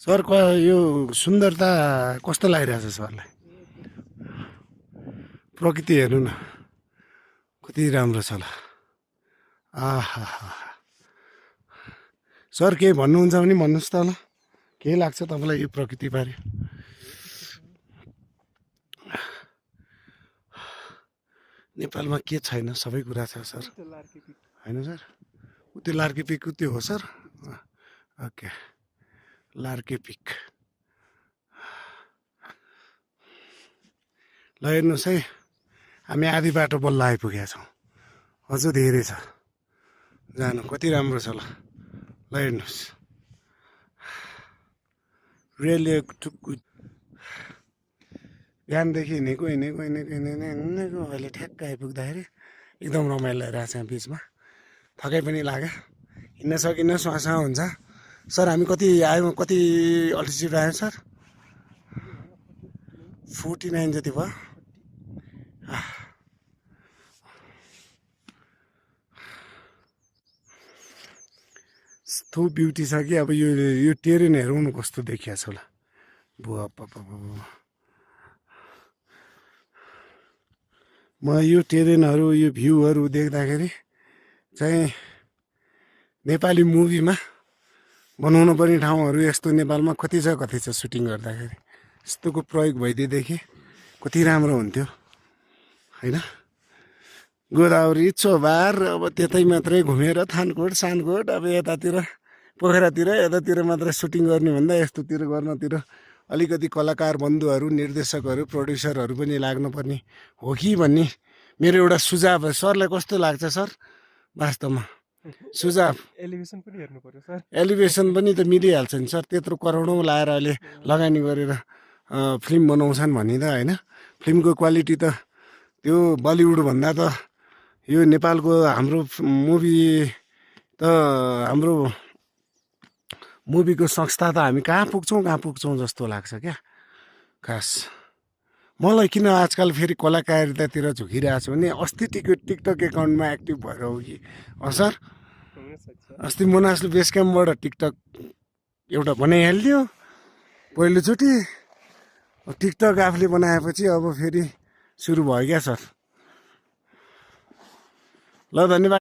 Sir यो सुन्दरता कस्तो लागिरहेछ सरलाई? प्रकृति हेर्नु न कति राम्रो छ ल। आहा, सर केही भन्नुहुन्छ भने भन्नुहोस् त ल, के लाग्छ तपाईँलाई यो प्रकृतिबारे? नेपालमा के छैन, सबै कुरा छ सर, होइन सर? त्यो लार्के पिक त्यो हो सर? Okay, Larke pick. ल हेर्नुहोस् है, हामी आधी बाटो बल्ल आइपुगेका छौँ, अझ धेरै छ जानु। कति राम्रो छ ल, ल हेर्नुहोस्। रियली बिहानदेखि हिँडेको अहिले ठ्याक्क आइपुग्दाखेरि एकदम रमाइलो भइरहेको छ यहाँ बिचमा। थकाइ पनि लाग्यो, हिँड्न सकिन्न, श्वास हुन्छ। सर हामी कति आयौँ, कति अल्टिट्युड आयो सर? 49 जति भयो। यस्तो ब्युटी छ कि अब यो टेरेन हेरौँ न कस्तो देखिया छ ल। बुवा पापा, म यो टेरेनहरू, यो भ्यूहरू देख्दाखेरि चाहिँ नेपाली मुभीमा बनाउनु पर्ने ठाउँहरू यस्तो नेपालमा कति छ सुटिङ गर्दाखेरि यस्तोको प्रयोग भइदिएदेखि कति राम्रो हुन्थ्यो, होइन? गोदावरी, चोबार, अब त्यतै मात्रै घुमेर थानकोट सानकोट, अब यतातिर पोखरातिर यतातिर मात्रै सुटिङ गर्ने भन्दा यस्तोतिर गर्नतिर अलिकति कलाकार बन्धुहरू, निर्देशकहरू, प्रड्युसरहरू पनि लाग्नुपर्ने हो कि भन्ने मेरो एउटा सुझाव हो। सरलाई कस्तो लाग्छ सर वास्तवमा सुझाव? एलिभेसन पनि हेर्नु पर्यो सर। एलिभेसन पनि त मिलिहाल्छ नि सर, त्यत्रो करोडौँ लाएर अहिले लगानी गरेर फिल्म बनाउँछन् भने त, होइन? फिल्मको क्वालिटी त त्यो बलिउडभन्दा त यो नेपालको हाम्रो मुभी त, हाम्रो मुभीको संस्था त हामी कहाँ पुग्छौँ जस्तो लाग्छ क्या खास। मलाई किन आजकल फेरि कलाकारितातिर झुकिरहेको छु भने अस्ति टिकटक एकाउन्टमा एक्टिभ भएर हो कि सर? अस्ति मोनासले बेस क्याम्पबाट टिकटक एउटा बनाइहाल्यो पहिलोचोटि। टिकटक आफूले बनाएपछि अब फेरि सुरु भयो क्या सर। ल धन्यवाद।